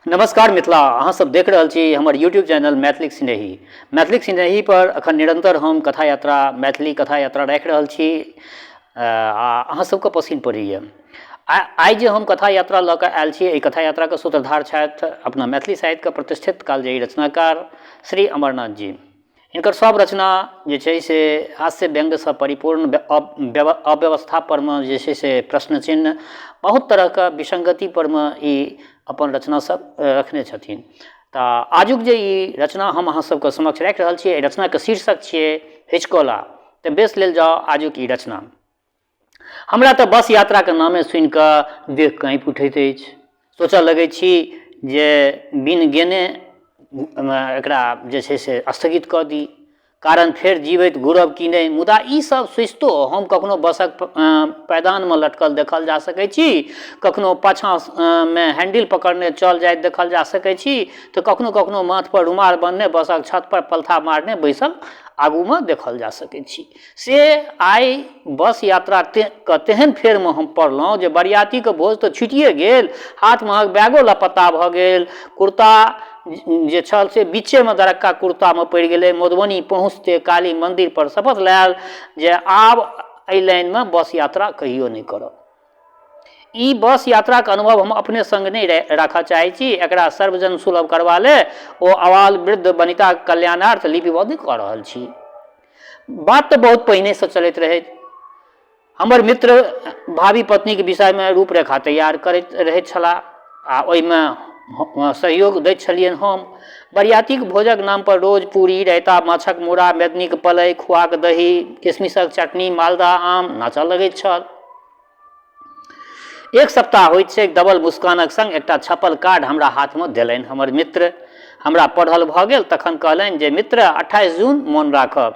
नमस्कार मिथिला, अहाँ सब देख रहल छी हमर यूट्यूब चैनल मैथिलीक सिनेही। मैथिलीक सिनेही पर अखन निरंतर हम कथा यात्रा, मैथिली कथा यात्रा राखि रहल छी आ अहाँ सबके पसिन पड़ैया। आइ जे हम कथा यात्रा लऽ कऽ आयल छी, एहि कथा यात्राके सूत्रधार छथि अपना मैथिली साहित्यके प्रतिष्ठित कालजयी रचनाकार श्री अमरनाथ जी। हिनकर सब रचना जे छै से हास्य व्यङ्ग्यसँ परिपूर्ण, अव्यवस्था परमे जे छै से प्रश्न चिन्ह, बहुत तरहके विसङ्गति परमे ई अपन रचना सब रखने छथिन। तऽ आजुक जे ई रचना हम अहाँ सबके समक्ष राखि रहल छी, एहि रचनाके शीर्षक छियै हिचकोला। तऽ बेस लेल जाउ आजुक ई रचना। हमरा तऽ बस यात्राके नामे सुनिकऽ देह काँपि उठैत अछि। सोचऽ लगै छी जे बिन गेने एकरा जे छै से स्थगित कऽ दी, कारण फेर जीवैत घुरब कि नहि। मुदा ई सब सोचितो हम कखनो बसक पैदानमे लटकल देखल जा सकै छी, कखनो पाछाँमे हैंडिल पकड़ने चल जाइत देखल जा सकै छी, तऽ कखनो कखनो माथपर रुमाल बन्हने बसक छतपर पलथा मारने बैसल आगूमे देखल जा सकै छी। से आइ बस यात्रा के तेहन फेरमे हम पड़लहुँ जे बरियातीके भोज तऽ छुटिए गेल, हाथ महक बैगो लापता भऽ गेल, कुर्ता जे छल से बीचेमे दरक्का कुर्तामे पड़ि गेलै। मधुबनी पहुँचते काली मन्दिरपर शपथ लायल जे आब एहि लाइनमे बस यात्रा कहियो नहि करब। ई बस यात्राके अनुभव हम अपने सङ्ग नहि राखऽ चाहै छी, एकरा सर्वजन सुलभ करबा ले ओ आबाल वृद्ध वनिताक कल्याणार्थ लिपिबद्ध कऽ रहल छी। बात तऽ बहुत पहिनेसँ चलैत रहै। हमर मित्र भावी पत्नीके विषयमे रूपरेखा तैयार करैत रहैत छलाह आ ओहिमे सहयोग दैत छलियनि हम। बरियातीक भोजक नामपर रोज पूरी, रायता, माछक मूड़ा, मेदनीक पलइ, खोआक दही, किशमिशक चटनी, मालदह आम नाचऽ लगैत छल। एक सप्ताह होइत छैक, दबल मुस्कानक संग एकटा छपल कार्ड हमरा हाथमे देलनि हमर मित्र। हमरा पढ़ल भऽ गेल तखन कहलनि जे मित्र, 28 जून मोन राखब।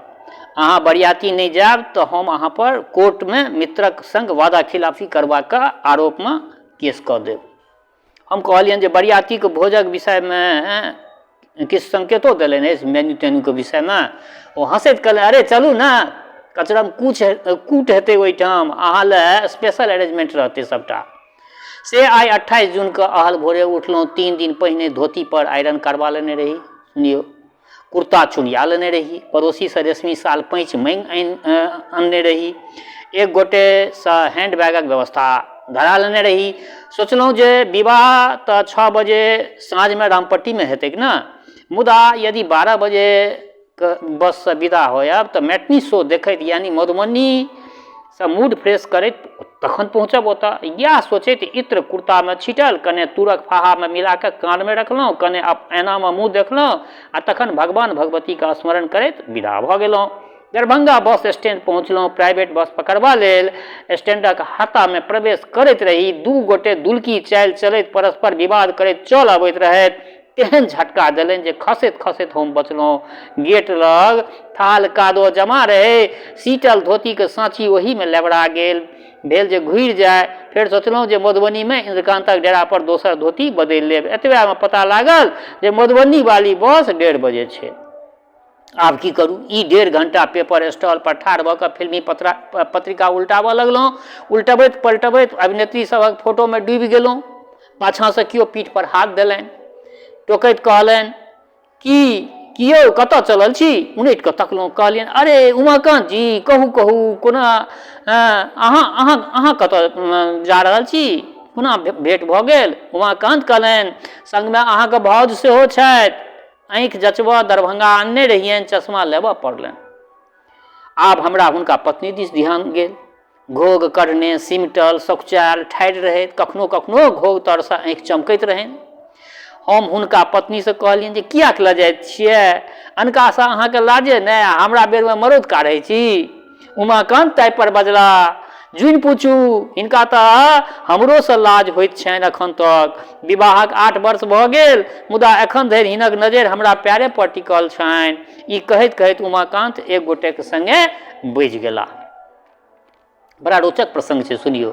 अहाँ बरियाती नहि जायब तऽ हम अहाँ पर कोर्टमे मित्रक संग वादा खिलाफी करबाक आरोपमे केस कऽ देब। हम कहलियनि जे बरियातीक भोजक विषयमे किछु संकेतो देलनि अछि मेन्यू तेन्यूके विषयमे। ओ हँसैत कहलनि, अरे चलू ने, कचरम कुछ कूट हेतै ओहिठाम, अहाँ लए स्पेशल अरेंजमेंट रहतै सबटा। से आइ 28 जूनके अहल भोरे उठलहुँ। 3 दिन पहिने धोतीपर आयरन करबा लेने रही, सुनियौ, कुर्ता चुनिया लेने रही, पड़ोसीसँ रेशमी साल पैँच माँगि अनने रही, एक गोटेसँ हैंड बैगक व्यवस्था धरा लेने रही। सोचलहुँ जे विवाह तऽ 6 बजे साँझमे रामपट्टीमे हेतैक ने, मुदा यदि 12 बजे बससँ विदा होयब तऽ मैटनी शो देखैत यानी मधुबनीसँ मूड फ्रेश करैत तखन पहुँचब ओतऽ। इएह सोचैत इत्र कुर्तामे छिटल, कने तूरक फाहामे मिलाकऽ कानमे रखलहुँ, कने ऐनामे मुँह देखलहुँ आ तखन भगवान भगवतीके स्मरण करैत विदा भऽ गेलहुँ। दरभंगा बस स्टैंड पहुँचलहुँ। प्राइवेट बस पकड़बा लेल स्टैंडक हातामे प्रवेश करैत रही, 2 गोटे दुलकी चालि चलैत परस्पर विवाद करैत चल अबैत रहथि। तेहन झटका देलनि जे खसैत खसैत हम बचलहुँ। गेट लग थाल कादो जमा रहै, सीटल धोतीक साँची ओहीमे लेबरा गेल। भेल जे घुरि जाय। फेर सोचलहुँ जे मधुबनीमे इन्द्रकान्तक डेरा पर दोसर धोती बदलि लेब। एतबेमे पता लागल जे मधुबनी वाली बस 1:30 बजे छै। आब की करू? ई 1.5 घंटा पेपर स्टॉल पर ठाढ़ भऽ कऽ फिल्मी पत्रिका उल्टाबऽ लगलहुँ। उल्टबैत पलटबैत अभिनेत्री सभक फोटोमे डूबि गेलहुँ। पाछाँसँ केओ पीठ पर हाथ देलनि, टोकैत कहलनि, की कियौ, कतऽ चलल छी? उनटि कऽ तकलहुँ। कहलियनि, अरे उमाकान्त जी, कहू कहू, कोना अहाँ अहाँ अहाँ कतऽ जा रहल छी? कोना भेट भऽ गेल? उमाकान्त कहलनि, संगमे अहाँके भाउज सेहो छथि। आँखि जँचबऽ दरभंगा अनने रहियनि, चश्मा लेबऽ पड़लनि। आब हमरा हुनका पत्नी दिस ध्यान गेल। घोघ कढ़ने सिमटल सकुचायल ठाढ़ि रहैत, कखनो कखनो घोघ तरसँ आँखि चमकैत रहनि। हम हुनका पत्नीसँ कहलियनि जे किएक लजाइत छियै? अनकासँ अहाँके लाजे नहि आ हमरा बेरमे मरौद काढ़ै छी? उमाकान्त ताहिपर बजला, जुनि पूछू, हिनका तऽ हमरोसँ लाज होइत छनि एखन तक। विवाहक 8 वर्ष भऽ गेल, मुदा एखन धरि हिनक नजरि हमरा पैरे पर टिकल छनि। ई कहैत कहैत उमाकान्त एक गोटेक संगे बजि गेला। बड़ा रोचक प्रसंग छै, सुनियौ।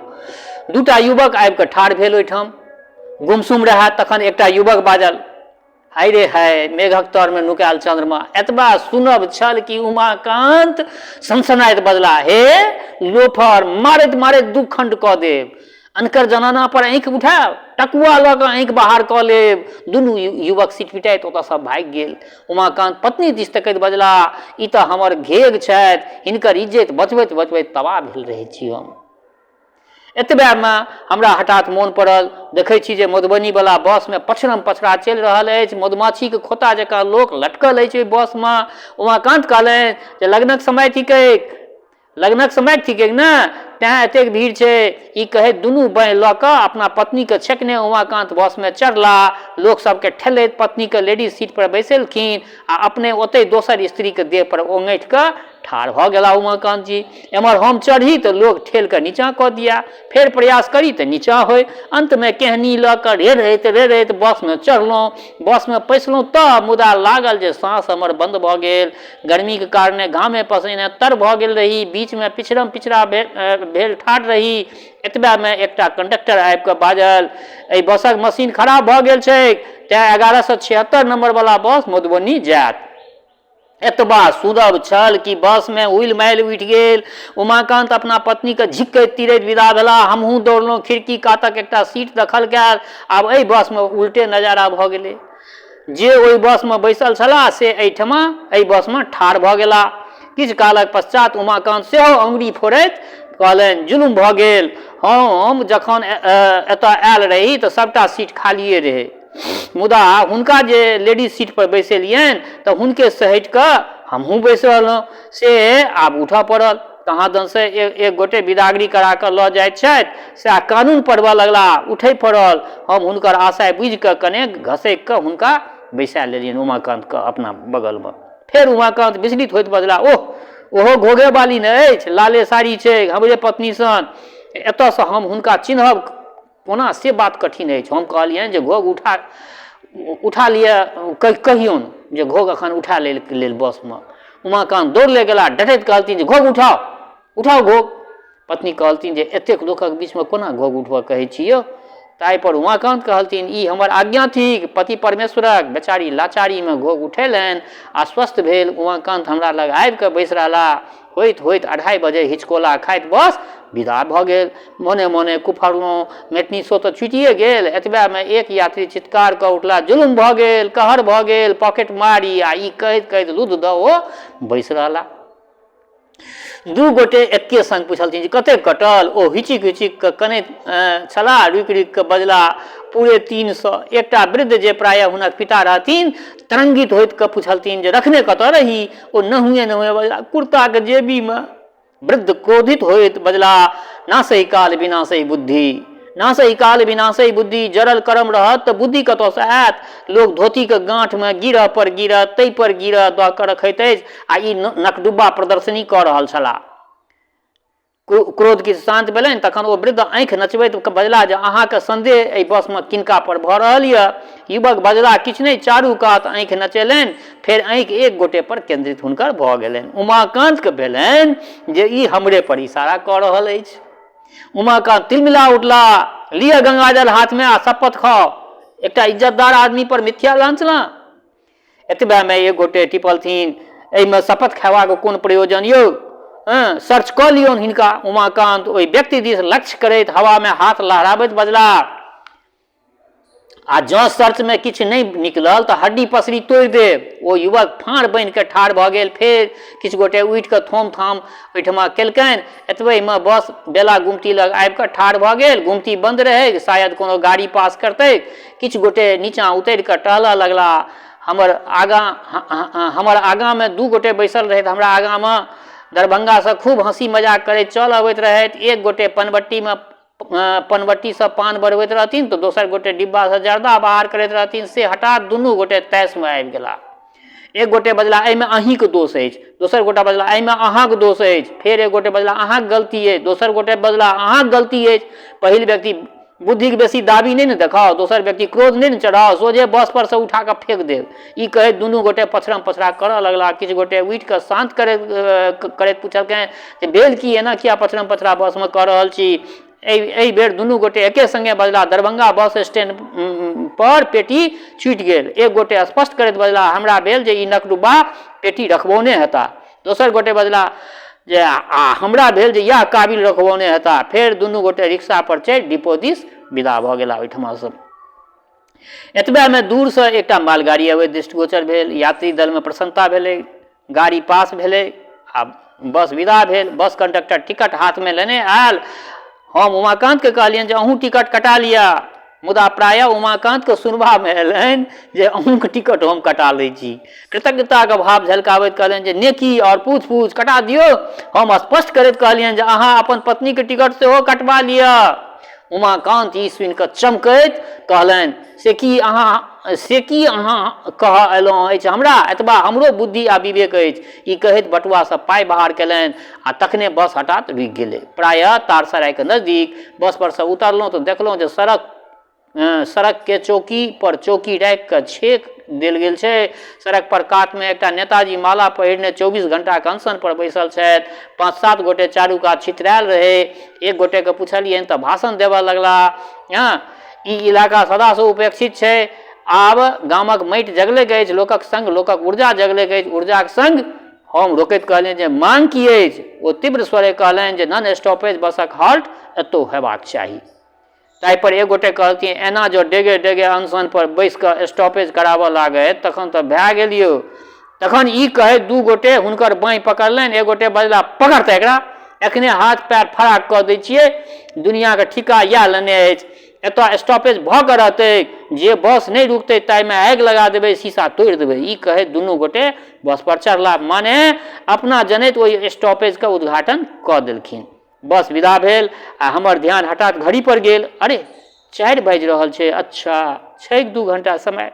2टा युवक आबि कऽ ठाढ़ भेल ओहिठाम, गुमसुम रहए। तखन एकटा युवक बाजल, हाय रे हाय, मेघक तरमे नुकायल चंद्रमा। एतबा सुनब छल कि उमाकान्त सनसनाइत बजला, हे लोफर, मारैत मारैत 2 खंड कऽ देब। अनकर जनाना पर आँखि उठायब, टकुआ लऽ कऽ आँखि बाहर कऽ लेब। दुनू युवक सिटपिटाइत ओतऽसँ भागि गेल। उमाकान्त पत्नी दिस तकैत बजलाह, ई तऽ हमर घेघ छथि, हिनकर इज्जति बचबैत बचबैत तबाह भेल रहै छी हम। एतबेमे हमरा हठात मोन पड़ल, देखै छी जे मधुबनीवला बसमे पछड़म पछड़ा चलि रहल अछि, मधुमाछीक खोता जकाँ लोक लटकल अछि ओहि बसमे। उमाकान्त कहलनि जे लगनक समय थिकैक, लगनक समय थिकैक ने, तेँ एतेक भीड़ छै। ई कहैत दुनू बाँहि लऽ कऽ अपना पत्नीकेँ छेकने उमाकान्त बसमे चढ़लाह। लोक सभकेँ ठेलैत पत्नीकेँ लेडीज सीटपर बैसेलखिन आ अपने ओतहि दोसर स्त्रीक देहपर ओङठि कऽ ठाढ़ भऽ गेलाह उमाकान्त जी। एम्हर हम चढ़ी तऽ लोक ठेल कऽ नीचाँ कऽ दिअए, फेर प्रयास करी तऽ नीचाँ होय। अन्तमे केहनी लऽ कऽ रेड़ैत रेड़ैत बसमे चढ़लहुँ। बसमे पैसलहुँ तऽ मुदा लागल जे साँस हमर बन्द भऽ गेल। गर्मीक कारणे घामे पसीने तर भऽ गेल रही। बीचमे पिछड़म पिछड़ा भेल ठाढ़ रही। एतबेमे एकटा कंडक्टर आबि कऽ बाजल, एहि बसक मशीन खराब भऽ गेल छैक, तेँ 1176 नम्बरवला बस मधुबनी जायत। एतबा सुनब छल कि बसमे हुलि-मालि उठि गेल। उमाकान्त अपना पत्नीकेँ झिक्कैत तीरैत विदा भेलाह। हमहूँ दौड़लहुँ। खिड़की कातक एकटा सीट दखल कयल। आब एहि बसमे उल्टे नजारा भऽ गेलै। जे ओहि बसमे बैसल छलाह से एहिठमा एहि बसमे ठाढ़ भऽ गेलाह। किछु कालक पश्चात उमाकान्त सेहो अङ्गुरी फोड़ैत कहलनि, जुलुम भऽ गेल। हम जखन एतऽ आयल रही तऽ सभटा सीट खालिए रहै। मुदा हुनका जे लेडीज सीटपर बैसेलियनि तऽ हुनके सहटि कऽ हमहूँ बैसि रहलहुँ। से आब उठऽ पड़ल। कहाँ दनसँ एक गोटे बिदागरी करा कऽ लऽ जाइत छथि सएह कानून पढ़बऽ लगलाह। उठै पड़ल। हम हुनकर आशय बुझि कऽ कने घसकि कऽ हुनका बैसा लेलियनि उमाकान्तकेँ अपना बगलमे। फेर उमाकान्त विचलित होइत बजलाह, ओह, ओहो घोघेबाली ने अछि, लाले साड़ी छै, हमरे पत्नी सन। एतऽसँ हम हुनका चिन्हब कोना से बात कठिन अछि। हम कहलियनि जे घोघ उठा उठा लिअ, कहियौन जे घोघ एखन उठा लेल लेल बसमे। उमाकान्त दौड़ले गेलाह, डटैत कहलथिन जे घोघ उठाउ, उठाउ घोघ। पत्नी कहलथिन जे एतेक लोकक बीचमे कोना घोघ उठबऽ कहै छी यौ? ताहिपर उमाकान्त कहलथिन ई हमर आज्ञा थिक पति परमेश्वरक। बेचारी लाचारीमे घोघ उठेलनि, आश्वस्त भेल उमाकान्त हमरा लग आबि कऽ बैसि रहलाह। होइत होइत अढ़ाइ बजे हिचकोला खाइत बस विदा भऽ गेल। मोने मोने कुफरलहुँ, मेटनी शो तऽ छुटिए गेल। एतबेमे एक यात्री चित्कार कऽ उठलाह, जुलुम भऽ गेल, कहर भऽ गेल, पॉकेट मारी। आ ई कहैत कहैत लुद्ध दऽ ओ बैसि रहलाह। दू गोटे एक्के संग पुछलथिन जे कतेक कटल? ओ हिचुकि हिचुकि कऽ कनैत छलाह, रुकि रुकि कऽ बजलाह, पूरे 300। एकटा वृद्ध जे प्रायः हुनक पिता रहथिन, तरंगित होइत कऽ पुछलथिन जे रखने कतऽ रही? ओ नहुए नहुए बजलाह, कुर्ताक जेबीमे। वृद्ध क्रोधित होइत बजलाह, नासै काल विनाशै बुद्धि, नासै काल विनाशै बुद्धि। जड़ल करम रहत तऽ बुद्धि कतऽसँ आयत? लोक धोतीक गाँठमे गिरह पर गिरह, ताहि पर गिरह दऽ कऽ रखैत अछि आ ई नकडुब्बा प्रदर्शनी कऽ रहल छलाह। क्रोध किछु शान्त भेलनि तखन ओ वृद्ध आँखि नचबैत बजलाह जे अहाँके सन्देह एहि बसमे किनका पर भऽ रहल यऽ? युवक बजलाह किछु नहि, चारू कात आँखि नचेलनि, फेर आँखि एक गोटे पर केन्द्रित हुनकर भऽ गेलनि। उमाकान्तके भेलनि जे ई हमरे पर इशारा कऽ रहल अछि। उमाकान्त तिलमिला उठलाह, लिअ गंगाजल हाथमे आ शपथ खाउ, एकटा इज्जतदार आदमी पर मिथ्या लांछना। एतबेमे एक गोटे टिपलथिन, एहिमे शपथ खयबाक कोन प्रयोजन यौ? हँ, सर्च कऽ लियौन हिनका। उमाकान्त ओहि व्यक्ति दिस लक्ष्य करैत हवामे हाथ लहराबैत बजलाह, आ जँ सर्चमे किछु नहि निकलल तऽ हड्डी पसरी तोड़ि देब। ओ युवक फाँड़ बान्हि कऽ ठाढ़ भऽ गेल। फेर किछु गोटे उठि कऽ थोम-थाम ओहिठमा केलकनि। एतबहिमे बस बेला गुमती लग आबि कऽ ठाढ़ भऽ गेल। गुमती बन्द रहैक, शायद कोनो गाड़ी पास करतैक। किछु गोटे नीचाँ उतरि कऽ टहलऽ लगलाह। हमर आगाँ हमर आगाँमे दू गोटे बैसल रहथि। हमरा आगाँमे दरभंगासँ खूब हँसी मजाक करैत चल अबैत रहथि। एक गोटे पनबट्टीमे पनबट्टीसँ पान बढ़बैत रहथिन तऽ दोसर गोटे डिब्बासँ जर्दा बाहर करैत रहथिन। से हठात दुनू गोटे तैशमे आबि गेलाह। एक गोटे बजलाह एहिमे अहीँके दोष अछि। दोसर गोटा बजलाह एहिमे अहाँके दोष अछि। फेर एक गोटे बजलाह अहाँके गलती अछि। दोसर गोटे बजलाह अहाँके गलती अछि। पहिल व्यक्ति बुद्धिके बेसी दाबी नहि ने देखाउ, दोसर व्यक्ति क्रोध नहि ने चढ़ाउ, सोझे बस पर से उठा कऽ फेक देब। ई कहैत दुनू गोटे पछड़म पछड़ा करऽ लगलाह। किछु गोटे उठि कऽ शान्त करैत करैत पुछलकनि जे भेल की, एना किया पछड़म पछड़ा बसमे कऽ रहल छी? एहि एहि बेर दुनू गोटे एके संगे बजलाह दरभंगा बस स्टैंड पर पेटी छूटि गेल। एक गोटे स्पष्ट करैत बजलाह हमरा भेल जे ई नकडुब्बा पेटी रखबौने हेताह। दोसर गोटे बजलाह जे आ हमरा भेल जे इएह काबिल रखबौने हेता। फेर दुनू गोटे रिक्शा पर चढ़ि डिपो दिस विदा भऽ गेला ओहिठमासँ। एतबेमे दूरसँ एकटा मालगाड़ी अबैत दृष्टिगोचर भेल। यात्री दलमे प्रसन्नता भेलै। गाड़ी पास भेलै आ बस विदा भेल। बस कंडक्टर टिकट हाथमे लेने आयल। हम उमाकान्तके कहलियनि जे अहूँ टिकट कटा लिअ, मुदा प्रायः उमाकान्तके सुनबामे अयलनि जे अहूँके टिकट हम कटा लै छी। कृतज्ञताके भाव झलकाबैत कहलनि जे नेकी आओर पूछ पूछ कटा दियौ। हम स्पष्ट करैत कहलियनि जे अहाँ अपन पत्नीके टिकट सेहो कटबा लिअ। उमाकान्त ई सुनि कऽ चमकैत कहलनि, से की अहाँ से की अहाँ कहऽ अयलहुँ अछि हमरा? एतबा हमरो बुद्धि आ विवेक अछि। ई कहैत बटुआसँ पाइ बहार कयलनि आ तखने बस हठात् रुकि गेलै। प्रायः तारसरायके नजदीक बस परसँ उतरलहुँ तऽ देखलहुँ जे सड़क सड़कके चौकी पर चौकी राखि कऽ छेक देल गेल छै। सड़क पर कातमे एकटा नेताजी माला पहिरने 24 घंटाक अनशन पर बैसल छथि। 5-7 गोटे चारू कात छितरायल रहै। एक गोटेके पुछलियनि तऽ भाषण देबऽ लगला, हँ, ई इलाका सदासँ उपेक्षित छै। आब गामक माटि जगलैक अछि, लोकक संग लोकक ऊर्जा जगलैक अछि। ऊर्जाक संग हम रोकैत कहलियनि जे मांग की अछि? ओ तीव्र स्वरे कहलनि जे नन स्टॉपेज बसक हॉल्ट एतहु हेबाक चाही। ताहिपर एक गोटे कहलथिन, एना जँ डेगे डेगे अनशन पर बैसि कऽ स्टॉपेज कराबऽ लागथि तखन तऽ भए गेल यौ। तखन ई कहैत दू गोटे हुनकर बाँहि पकड़लनि। एक गोटे बजला, पकड़ तऽ एकरा, एखने हाथ पैर फराक कऽ दै छियै। दुनियाँके ठीका इएह लेने अछि। एतऽ स्टॉपेज भऽ कऽ रहतै। जे बस नहि रुकतै ताहिमे आगि लगा देबै, शीशा तोड़ि देबै। ई कहैत दुनू गोटे बस पर चढ़ला। माने अपना जनैत ओहि स्टॉपेजके उद्घाटन कऽ देलखिन। बस विदा भेल आ हमर ध्यान हठात घड़ी पर गेल। अरे, 4 बाजि रहल छै। अच्छा, छैक 2 घंटा समय।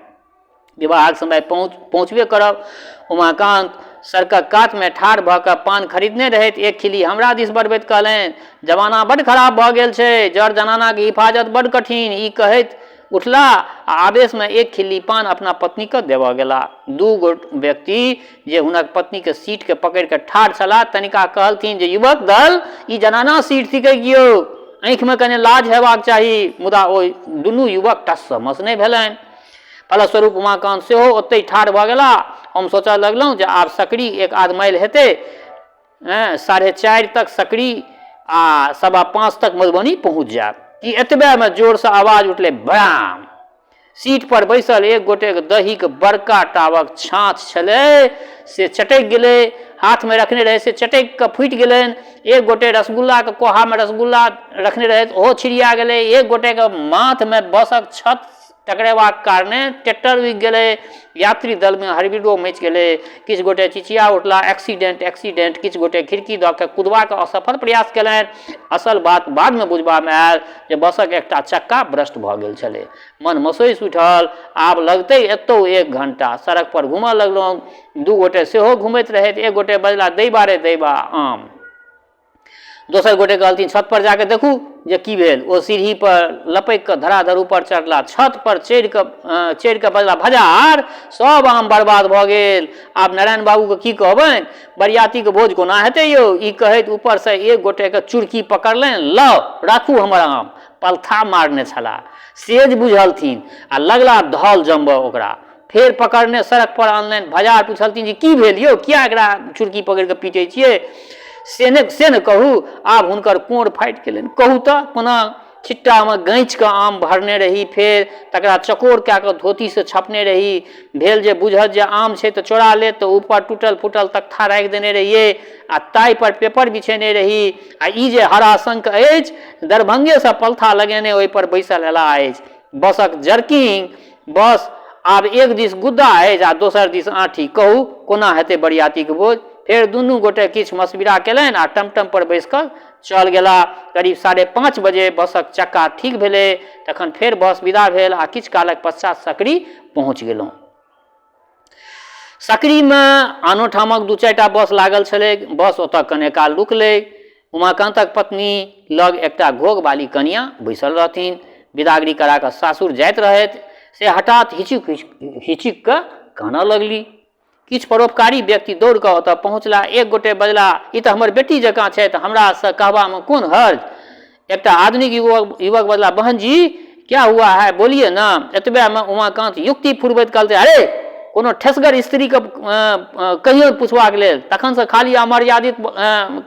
विवाहक समय पहुँचबे करब। उमाकान्त सड़कक कातमे ठाढ़ भऽ कऽ पान खरीदने रहथि। एक खिल्ली हमरा दिस बढ़बैत कहलनि, जमाना बड्ड खराब भऽ गेल छै। जर जनानाक हिफाजत बड्ड कठिन। ई कहैत उठला आ आवेशमे एक खिल्ली पान अपना पत्नीकेँ देबऽ गेला। 2 गोट व्यक्ति जे हुनक पत्नीक सीटकेँ पकड़ि कऽ ठाढ़ छलाह तनिका कहलथिन जे युवक दल, ई जनाना सीट थिकै कियो? आँखिमे कने लाज हेबाक चाही। मुदा ओ दुनू युवक टससँ मस नहि भेलनि। फलस्वरूप उमाकान्त सेहो ओतहि ठाढ़ भऽ गेला। हम सोचऽ लगलहुँ जे आब सकरी एक आध माइल हेतै। 4:30 तक सकरी आ 5:15 तक मधुबनी पहुँच जायब। कि एतबेमे जोरसँ आवाज उठलै, बराम! सीट पर बैसल एक गोटेक दहीक बड़का टावक छाँछ छलै से चटकि गेलै। हाथमे रखने रहै से चटकि कऽ फूटि गेलनि। एक गोटे रसगुल्लाके कोहामे रसगुल्ला रखने रहथि, ओहो छिड़िया गेलै। एक गोटेके माथमे बसक छत टकरेबाक कारणे ट्रैक्टर रुकि गेलै। यात्री दलमे हड़बिड़ो मचि गेलै। किछु गोटे चिचिया उठला, एक्सीडेंट, एक्सीडेंट! किछु गोटे खिड़की दऽ कऽ कुदबाक असफल प्रयास केलनि। असल बात बादमे बुझबामे आयल जे बसक एकटा चक्का ब्रस्ट भऽ गेल छलै। मन मसोसि उठल, आब लगतै एतहु 1 घंटा। सड़क पर घूमऽ लगलहुँ। 2 गोटे सेहो घुमैत रहथि। एक गोटे बजला, दैबा रे दैबा, आम! दोसर गोटे कहलथिन, छत पर जाके देखू जे की भेल। ओ सीढ़ी पर लपकि कऽ धराधर ऊपर चढ़ला। छत पर चढ़ि कऽ बजला, भजार, सब आम बर्बाद भऽ गेल। आब नारायण बाबूके की कहबनि? बरियातीके भोज कोना हेतै यौ? ई कहैत ऊपरसँ एक गोटेके चुरकी पकड़लनि, लौ, राखू हमर आम। पलथा मारने छलाह, सेज बुझलथिन आ लगला धौल जमबऽ ओकरा। फेर पकड़ने सड़क पर अनलनि। भजार पुछलथिन जे की भेल यौ, किया एकरा चुरकी पकड़ि कऽ पीटै छियै? से ने कहू। आब हुनकर कोर फाटि गेलनि। कहू तऽ कोना छिट्टामे गैँच कऽ आम भरने रही, फेर तकरा चकोर कए कऽ धोतीसँ छपने रही। भेल जे बुझत जे आम छै तऽ चोरा लेत, तऽ ऊपर टूटल फूटल तख्ता राखि देने रहियै आ ताहिपर पेपर बिछेने रही। आ ई जे हराशंख अछि, दरभंगेसँ पलथा लगेने ओहिपर बैसल अयलाह अछि। बसक जर्किंग बस आब एक दिस गुद्दा अछि आ दोसर दिस आँठी। कहू कोना हेतै बरियातीक भोज? फेर दुनू गोटे किछु मशविरा केलनि आ टमटम पर बैसि कऽ चल गेलाह। करीब 5:30 बजे बसक चक्का ठीक भेलै। तखन फेर बस विदा भेल आ किछु कालक पश्चात सकरी पहुँच गेलहुँ। सकरीमे आनो ठामक 2-4 टा बस लागल छलै। बस ओतऽ कने काल रुकलै। उमाकान्तक पत्नी लग एकटा घोघबाली कनियाँ बैसल रहथिन। बिदागरी करा कऽ सासुर जाइत रहथि से हठात हिचुक हिचुकि कऽ कानऽ लगली। किछु परोपकारी व्यक्ति दौड़ कऽ ओतऽ पहुँचला। एक गोटे बजला, ई तऽ हमर बेटी जकाँ छथि, हमरासँ कहबामे कोन हर्ज? एकटा आधुनिक युवक बजला, बहन जी, क्या हुआ है, बोलिए ना। एतबेमे उमाकान्त युक्ति फुरबैत कहलथिन, अरे कोनो ठेसगर स्त्रीके कहियो पुछबाक लेल तखनसँ खाली अमर्यादित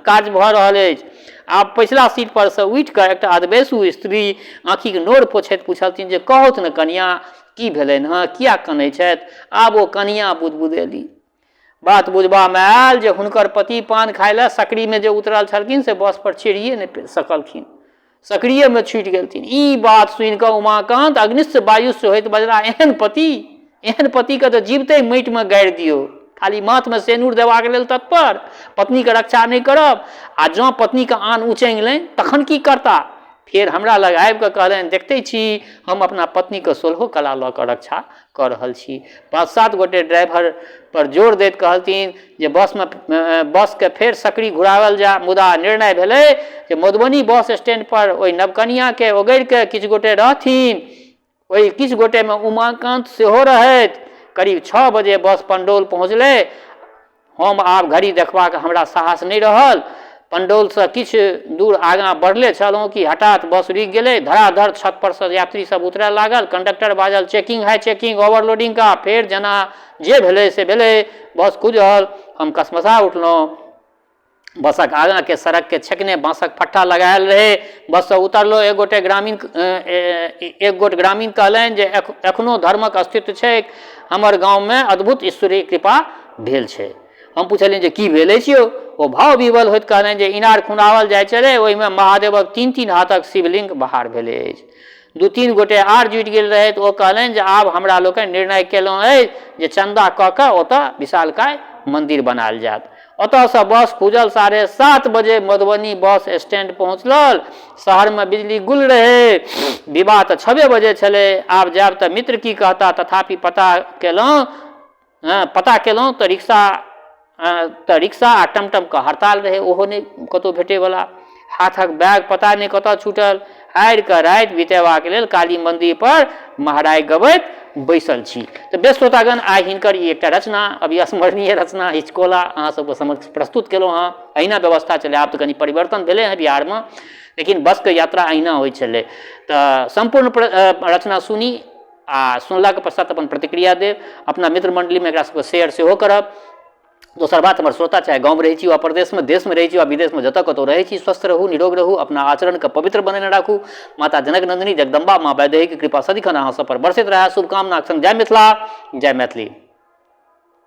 काज भऽ रहल अछि। आब पछिला सीट पर सँ उठि कऽ एकटा अधवयसू स्त्री आँखिक नोर पोछैत पुछलथिन जे कहौथ ने कनियाँ, की भेलनि हँ, किएक कनै छथि? आब ओ कनियाँ बुदबुदेली। बात बुझबामे आयल जे हुनकर पति पान खाय लए सकरीमे जे उतरल छलखिन से बस पर चढ़िए नहि सकलखिन। सक्रियमे छूटि गेलथिन। ई बात सुनि कऽ उमाकान्त अग्निश्च वायुश्च होइत बजलाह, एहन पति? एहन पतिके तऽ जीविते माटिमे गाड़ि दियौ। खाली माथमे सेनुर देबाक लेल तत्पर, पत्नीके रक्षा नहि करब आ जँ पत्नीके आन उचङि तखन की करता? फेर हमरा लग आबि कऽ कहलनि, देखते छी हम अपना पत्नीके सोलहो कला लऽ कऽ रक्षा कऽ रहल छी। पाँच-सात गोटे ड्राइभर पर जोर दैत कहलथिन जे बसमे बसके फेर सकरी घुराओल जाय, मुदा निर्णय भेलै जे मधुबनी बस स्टैंड पर ओहि नवकनियाँके ओगरि कऽ किछु गोटे रहथिन। ओहि किछु गोटेमे उमाकान्त सेहो रहथि। करीब छओ बजे बस पंडौल पहुँचलै। हम आब घड़ी देखबाक हमरा साहस नहि रहल। पंडौलसँ किछु दूर आगाँ बढ़ले छलहुँ कि हठात बस रुकि गेलै। धड़ाधड़ छत परसँ यात्री सभ उतरय लागल। कंडक्टर बाजल, चेकिंग है चेकिंग, ओवरलोडिंग का। फेर जेना जे भेलै से भेलै। बस खुजल। हम कसमसा उठलहुँ। बसक आगाँके सड़कके छेकने बाँसक फट्ठा लगायल रहै। बससँ उतरलहुँ। एक गोटे ग्रामीण एक गोट ग्रामीण कहलनि जे एखनो धर्मक अस्तित्व छैक। हमर गाममे अद्भुत ईश्वरीय कृपा भेल छै। हम पुछलियनि जे की भेल अछि यौ? ओ भाव विह्वल होइत कहलनि जे इनार खुनाओल जाइ छलै, ओहिमे महादेवक तीन-तीन हाथक शिवलिंग बहार भेलै अछि। दू-तीन गोटे आर जुटि गेल रहथि। ओ कहलनि जे आब हमरा लोकनि निर्णय केलहुँ अछि जे चन्दा कऽ कऽ ओतऽ विशालकाय मन्दिर बनायल जायत। ओतऽसँ बस खुजल 7:30 बजे मधुबनी बस स्टैंड पहुँचल। शहरमे बिजली गुल रहै। विवाह तऽ छबे बजे छलै। आब जायब तऽ मित्र की कहता? तथापि पता केलहुँ पता केलहुँ तऽ रिक्शा तऽ रिक्शा आ टमटमके हड़ताल रहै, ओहो नहि कतहु भेटैवला। हाथक बैग पता नहि कतऽ छूटल। हारि कऽ राति बितेबाक लेल काली मन्दिरपर महराइ गबैत बैसल छी। तऽ बेस श्रोतागण, आइ हिनकर ई एकटा रचना, अविस्मरणीय रचना हिचकोला अहाँ सबके समक्ष प्रस्तुत केलहुँ हँ। अहिना व्यवस्था छलै, आब तऽ कनि परिवर्तन भेलै हँ बिहारमे, लेकिन बसके यात्रा अहिना होइ छलै। तऽ सम्पूर्ण रचना सुनी आ सुनलाके पश्चात अपन प्रतिक्रिया देब। अपना मित्र मण्डलीमे एकरा सबके शेयर सेहो करब। दोसर बात, हमर श्रोता चाहे गाँवमे रहै छी वा परदेशमे, देशमे रहै छी वा विदेशमे, जतऽ कतहु रहै छी, स्वस्थ रहू, निरोग रहू, अपना आचरणके पवित्र बनेने राखू। माता जनक नन्दिनी जगदम्बा माँ वैदेहीके कृपा सदिखन अहाँ सब पर बरसैत रहए। शुभकामनाक संग जय मिथिला, जय मैथिली।